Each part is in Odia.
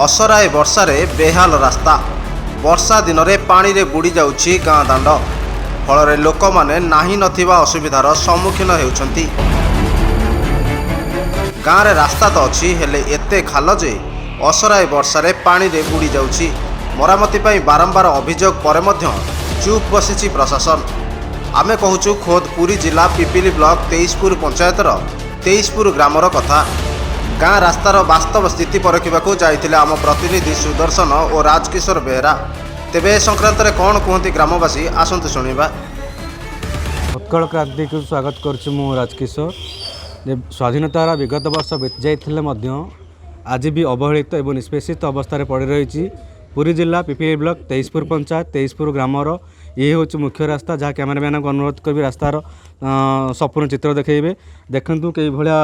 ଅସରାଏ ବର୍ଷାରେ ବେହାଲ ରାସ୍ତା। ବର୍ଷା ଦିନରେ ପାଣିରେ ବୁଡ଼ି ଯାଉଛି ଗାଁ ଦାଣ୍ଡ। ଫଳରେ ଲୋକମାନେ ନାହିଁ ନଥିବା ଅସୁବିଧାର ସମ୍ମୁଖୀନ ହେଉଛନ୍ତି। ଗାଁରେ ରାସ୍ତା ତ ଅଛି, ହେଲେ ଏତେ ଖାଲ ଯେ ଅସରାଏ ବର୍ଷାରେ ପାଣିରେ ବୁଡ଼ି ଯାଉଛି। ମରାମତି ପାଇଁ ବାରମ୍ବାର ଅଭିଯୋଗ ପରେ ମଧ୍ୟ ଚୁପ୍ ବସିଛି ପ୍ରଶାସନ। ଆମେ କହୁଛୁ ଖୋଦ୍ ପୁରୀ ଜିଲ୍ଲା ପିପିଲି ବ୍ଲକ ତେଇଶପୁର ପଞ୍ଚାୟତର ତେଇଶପୁର ଗ୍ରାମର କଥା। ଗାଁ ରାସ୍ତାର ବାସ୍ତବ ସ୍ଥିତି ପରଖିବାକୁ ଯାଇଥିଲେ ଆମ ପ୍ରତିନିଧି ସୁଦର୍ଶନ ଓ ରାଜକିଶୋର ବେହେରା। ତେବେ ଏ ସଂକ୍ରାନ୍ତରେ କ'ଣ କୁହନ୍ତି ଗ୍ରାମବାସୀ, ଆସନ୍ତୁ ଶୁଣିବା। ଉତ୍କଳ କ୍ରାନ୍ତିକୁ ସ୍ୱାଗତ କରୁଛି ମୁଁ ରାଜକିଶୋର। ଯେ ସ୍ୱାଧୀନତାର ବିଗତ ବର୍ଷ ବିତି ଯାଇଥିଲେ ମଧ୍ୟ ଆଜି ବି ଅବହେଳିତ ଏବଂ ନିଷ୍ପେଷିତ ଅବସ୍ଥାରେ ପଡ଼ି ରହିଛି ପୁରୀ ଜିଲ୍ଲା ପିପିଲି ବ୍ଲକ ତେଇଶପୁର ପଞ୍ଚାୟତ ତେଇଶପୁର ଗ୍ରାମର ଇଏ ହେଉଛି ମୁଖ୍ୟ ରାସ୍ତା, ଯାହା କ୍ୟାମେରାମ୍ୟାନଙ୍କୁ ଅନୁରୋଧ କରିବି ରାସ୍ତାର ସମ୍ପୂର୍ଣ୍ଣ ଚିତ୍ର ଦେଖାଇବେ। ଦେଖନ୍ତୁ କେଇଭଳିଆ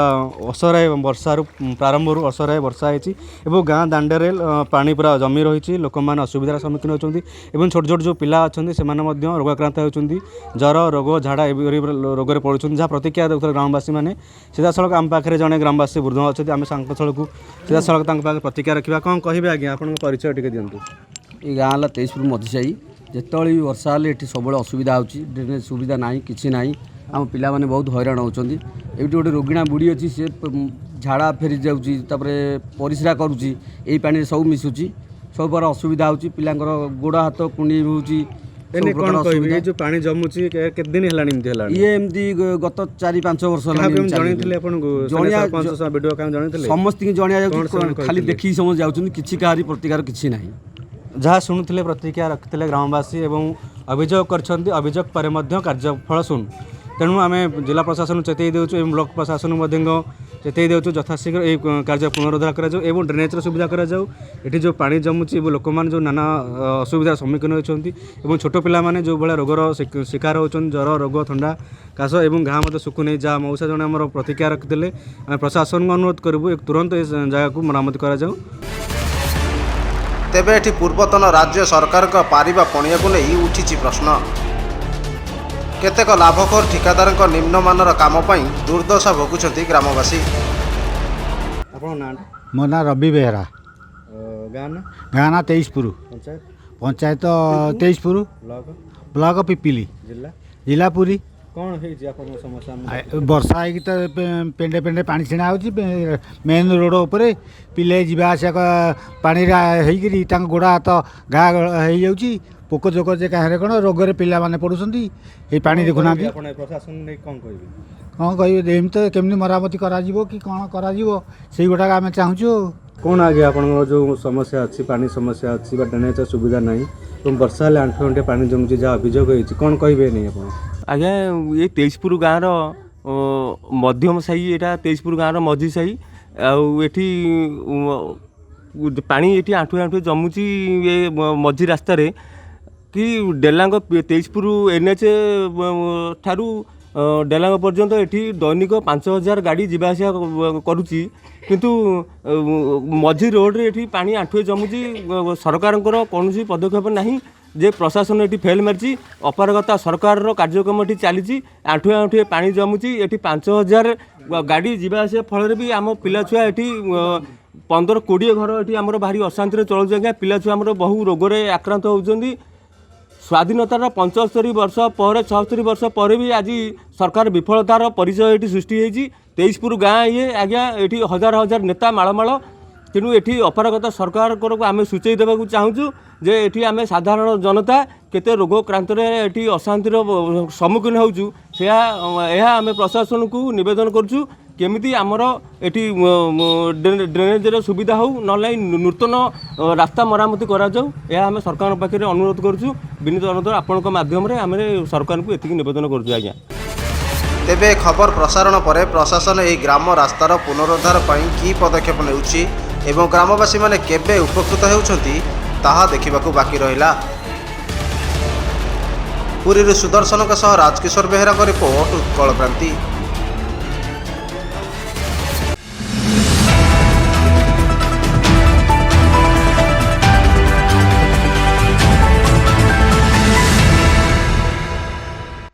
ଅସରାଏ ବର୍ଷାରୁ ପ୍ରାରମ୍ଭରୁ ଅସରାଏ ବର୍ଷା ହେଇଛି ଏବଂ ଗାଁ ଦାଣ୍ଡରେ ପାଣି ପୁରା ଜମି ରହିଛି। ଲୋକମାନେ ଅସୁବିଧାର ସମ୍ମୁଖୀନ ହେଉଛନ୍ତି ଏବଂ ଛୋଟ ଛୋଟ ଯେଉଁ ପିଲା ଅଛନ୍ତି, ସେମାନେ ମଧ୍ୟ ରୋଗାକ୍ରାନ୍ତ ହେଉଛନ୍ତି। ଜ୍ୱର, ରୋଗ, ଝାଡ଼ା ଏପରି ରୋଗରେ ପଡ଼ୁଛନ୍ତି, ଯାହା ପ୍ରତିକ୍ରିୟା ଦେଉଥିଲେ ଗ୍ରାମବାସୀମାନେ। ସିଧାସଳଖ ଆମ ପାଖରେ ଜଣେ ଗ୍ରାମବାସୀ ବୃଦ୍ଧ ଅଛନ୍ତି। ଆମେ ତାଙ୍କ ସ୍ଥଳକୁ ସିଧାସଳଖ ତାଙ୍କ ପାଖରେ ପ୍ରତିକ୍ରିୟା ରଖିବା। କ'ଣ କହିବେ ଆଜ୍ଞା, ଆପଣଙ୍କ ପରିଚୟ ଟିକେ ଦିଅନ୍ତୁ। ଏ ଗାଁ ହେଲା ତେଇଶପୁର ମଝିସାହି। ଯେତେବେଳେ ବି ବର୍ଷା ହେଲେ ଏଠି ସବୁବେଳେ ଅସୁବିଧା ହେଉଛି। ଡ୍ରେନେଜ୍ ସୁବିଧା ନାହିଁ, କିଛି ନାହିଁ। ଆମ ପିଲାମାନେ ବହୁତ ହଇରାଣ ହେଉଛନ୍ତି। ଏଇଠି ଗୋଟେ ରୋଗିଣା ବୁଢ଼ୀ ଅଛି, ସେ ଝାଡ଼ା ଫେରି ଯାଉଛି, ତାପରେ ପରିସ୍ରା କରୁଛି, ଏଇ ପାଣିରେ ସବୁ ମିଶୁଛି। ସବୁ ପ୍ରକାର ଅସୁବିଧା ହେଉଛି। ପିଲାଙ୍କର ଗୋଡ଼ ହାତ କୁଣ୍ଡେଇ ହେଉଛି। ଏନେ ସବୁ କ'ଣ ପ୍ରକାର କହିବେ? ଅସୁବିଧା। ଏଇ ଯେଉଁ ପାଣି ଜମୁଛି, କେତେ ଦିନ ହେଲାଣି ଏମିତି ହେଲାଣି? ଇଏ ଏମିତି ଗତ 4-5 ବର୍ଷ ହେଲାଣି କାହାକୁ ଏମିତି ଚାଲିଛି। ଜଣେଇଥିଲେ ଆପଣଙ୍କୁ? ସରପଞ୍ଚ, ବିଡ଼ିଓ, କାହାକୁ ଜଣେଇଥିଲେ? ସମସ୍ତଙ୍କୁ ଜଣିଆ କ'ଣ ଯାଉଛି। ସେମାନେ ଖାଲି କହିଥିଲେ? ଦେଖିକି ସମସ୍ତେ ଯାଉଛନ୍ତି, କିଛି କାହାରି ପ୍ରତିକାର କିଛି ନାହିଁ। ଯାହା ଶୁଣୁଥିଲେ, ପ୍ରତିକ୍ରିୟା ରଖିଥିଲେ ଗ୍ରାମବାସୀ ଏବଂ ଅଭିଯୋଗ କରିଛନ୍ତି। ଅଭିଯୋଗ ପରେ ମଧ୍ୟ କାର୍ଯ୍ୟଫଳ ଶୂନ। ତେଣୁ ଆମେ ଜିଲ୍ଲା ପ୍ରଶାସନ ଚେତାଇ ଦେଉଛୁ ଏବଂ ବ୍ଲକ ପ୍ରଶାସନ ମଧ୍ୟ ଚେତାଇ ଦେଉଛୁ, ଯଥାଶୀଘ୍ର ଏହି କାର୍ଯ୍ୟ ପୁନରୁଦ୍ଧାର କରାଯାଉ ଏବଂ ଡ୍ରେନେଜ୍ର ସୁବିଧା କରାଯାଉ। ଏଠି ଯେଉଁ ପାଣି ଜମୁଛି ଏବଂ ଲୋକମାନେ ଯେଉଁ ନାନା ଅସୁବିଧାର ସମ୍ମୁଖୀନ ହେଉଛନ୍ତି ଏବଂ ଛୋଟ ପିଲାମାନେ ଯେଉଁ ଭଳିଆ ରୋଗର ଶିକାର ହେଉଛନ୍ତି, ଜ୍ୱର, ରୋଗ, ଥଣ୍ଡା, କାଶ ଏବଂ ଘା ମଧ୍ୟ ଶୁଖୁନି, ଯାହା ମଉସା ଜଣେ ଆମର ପ୍ରତିକ୍ରିୟା ରଖିଥିଲେ। ଆମେ ପ୍ରଶାସନକୁ ଅନୁରୋଧ କରିବୁ, ତୁରନ୍ତ ଏ ଜାଗାକୁ ମରାମତି କରାଯାଉ। ତେବେ ଏଠି ପୂର୍ବତନ ରାଜ୍ୟ ସରକାରଙ୍କ ପାରିବା ପଣିଆକୁ ନେଇ ଉଠିଛି ପ୍ରଶ୍ନ। କେତେକ ଲାଭଖୋର ଠିକାଦାରଙ୍କ ନିମ୍ନମାନର କାମ ପାଇଁ ଦୁର୍ଦ୍ଦଶା ଭୋଗୁଛନ୍ତି ଗ୍ରାମବାସୀ। ଆପଣଙ୍କ ନାଁଟା? ମୋ ନାଁ ରବି ବେହେରା। ଗାଁ ନା? ଗାଁ ନାଁ ତେଇଶପୁର। ପଞ୍ଚାୟତ? ପଞ୍ଚାୟତ ତେଇଶପୁର। ବ୍ଲକ? ବ୍ଲକ ପିପିଲି। ଜିଲ୍ଲା? ଜିଲ୍ଲା ପୁରୀ। କ'ଣ ହେଇଛି ଆପଣଙ୍କ ସମସ୍ୟା? ବର୍ଷା ହେଇକି ତ ପେଣ୍ଡେ ପେଣ୍ଡେ ପାଣି ଛିଣା ହେଉଛି ମେନ୍ ରୋଡ଼ ଉପରେ। ପିଲେ ଯିବା ଆସିବା ପାଣିରେ ହେଇକିରି ତାଙ୍କ ଗୋଡ଼ ହାତ ଘା ହେଇଯାଉଛି। ପୋକ ଜୋକ ଯେ କାହିଁରେ କ'ଣ ରୋଗରେ ପିଲାମାନେ ପଡ଼ୁଛନ୍ତି। ଏଇ ପାଣି ଦେଖୁନାହାନ୍ତି। ଆପଣ ଏ ପ୍ରଶାସନ ନେଇ କ'ଣ କହିବେ? କ'ଣ କହିବେ? ଏମିତି ତ କେମିତି ମରାମତି କରାଯିବ କି କ'ଣ କରାଯିବ, ସେଇଗୁଡ଼ାକ ଆମେ ଚାହୁଁଛୁ। କ'ଣ ଆଜ୍ଞା, ଆପଣଙ୍କର ଯେଉଁ ସମସ୍ୟା ଅଛି, ପାଣି ସମସ୍ୟା ଅଛି ବା ଡ୍ରେନେଜର ସୁବିଧା ନାହିଁ ଏବଂ ବର୍ଷା ହେଲେ ଆଣ୍ଠୁ ଆଣ୍ଠୁଏ ପାଣି ଜମୁଛି, ଯାହା ଅଭିଯୋଗ ହେଇଛି, କ'ଣ କହିବେ ନେଇ ଆପଣ? ଆଜ୍ଞା, ଏ ତେଇଶପୁର ଗାଁର ମଧ୍ୟମ ସାହି ଏଇଟା, ତେଇଶପୁର ଗାଁର ମଝି ସାହି। ଆଉ ଏଠି ପାଣି ଏଠି ଆଣ୍ଠୁଏ ଆଣ୍ଠୁଏ ଜମୁଛି ଏ ମଝି ରାସ୍ତାରେ କି ଡେଲାଙ୍ଗ ତେଇଶପୁର ଏନ୍ ଏଚ୍ ଠାରୁ ଡେଲାଙ୍ଗ ପର୍ଯ୍ୟନ୍ତ ଏଠି ଦୈନିକ 5000 ଗାଡ଼ି ଯିବା ଆସିବା କରୁଛି। କିନ୍ତୁ ମଝି ରୋଡ଼ରେ ଏଠି ପାଣି ଆଣ୍ଠୁଏ ଜମୁଛି। ସରକାରଙ୍କର କୌଣସି ପଦକ୍ଷେପ ନାହିଁ ଯେ ପ୍ରଶାସନ ଏଠି ଫେଲ୍ ମାରିଛି। ଅପାରଗତା ସରକାରର କାର୍ଯ୍ୟକ୍ରମ ଏଠି ଚାଲିଛି। ଆଣ୍ଠୁଏ ଆଣ୍ଠୁଏ ପାଣି ଜମୁଛି ଏଠି। 5000 ଗାଡ଼ି ଯିବା ଆସିବା ଫଳରେ ବି ଆମ ପିଲାଛୁଆ ଏଠି 15-20 ଘର ଏଠି ଆମର ଭାରି ଅଶାନ୍ତିରେ ଚଳୁଛୁ ଆଜ୍ଞା। ପିଲାଛୁଆ ଆମର ବହୁ ରୋଗରେ ଆକ୍ରାନ୍ତ ହେଉଛନ୍ତି। ସ୍ୱାଧୀନତାର 75 ବର୍ଷ ପରେ, 76 ବର୍ଷ ପରେ ବି ଆଜି ସରକାର ବିଫଳତାର ପରିଚୟ ଏଠି ସୃଷ୍ଟି ହେଇଛି। ତେଇଶପୁର ଗାଁ ଇଏ ଆଜ୍ଞା, ଏଠି ହଜାର ହଜାର ନେତା ମାଳମାଳ। ତେଣୁ ଏଠି ଅପାରଗତା ସରକାରଙ୍କୁ ଆମେ ସୂଚେଇ ଦେବାକୁ ଚାହୁଁଛୁ ଯେ ଏଠି ଆମେ ସାଧାରଣ ଜନତା କେତେ ରୋଗକ୍ରାନ୍ତରେ ଏଠି ଅଶାନ୍ତିର ସମ୍ମୁଖୀନ ହେଉଛୁ। ସେୟା ଏହା ଆମେ ପ୍ରଶାସନକୁ ନିବେଦନ କରୁଛୁ, କେମିତି ଆମର ଏଠି ଡ୍ରେନେଜର ସୁବିଧା ହେଉ, ନହେଲେ ନାହିଁ ନୂତନ ରାସ୍ତା ମରାମତି କରାଯାଉ। ଏହା ଆମେ ସରକାରଙ୍କ ପାଖରେ ଅନୁରୋଧ କରୁଛୁ। ବିନୀତ ଅନୁରୋଧ, ଆପଣଙ୍କ ମାଧ୍ୟମରେ ଆମେ ସରକାରଙ୍କୁ ଏତିକି ନିବେଦନ କରୁଛୁ ଆଜ୍ଞା। ତେବେ ଖବର ପ୍ରସାରଣ ପରେ ପ୍ରଶାସନ ଏହି ଗ୍ରାମ ରାସ୍ତାର ପୁନରୁଦ୍ଧାର ପାଇଁ କି ପଦକ୍ଷେପ ନେଉଛି ଏବଂ ଗ୍ରାମବାସୀମାନେ କେବେ ଉପକୃତ ହେଉଛନ୍ତି, ତାହା ଦେଖିବାକୁ ବାକି ରହିଲା। ପୁରୀରୁ ସୁଦର୍ଶନଙ୍କ ସହ ରାଜକିଶୋର ବେହେରାଙ୍କ ରିପୋର୍ଟ, ଉତ୍କଳ କ୍ରାନ୍ତି।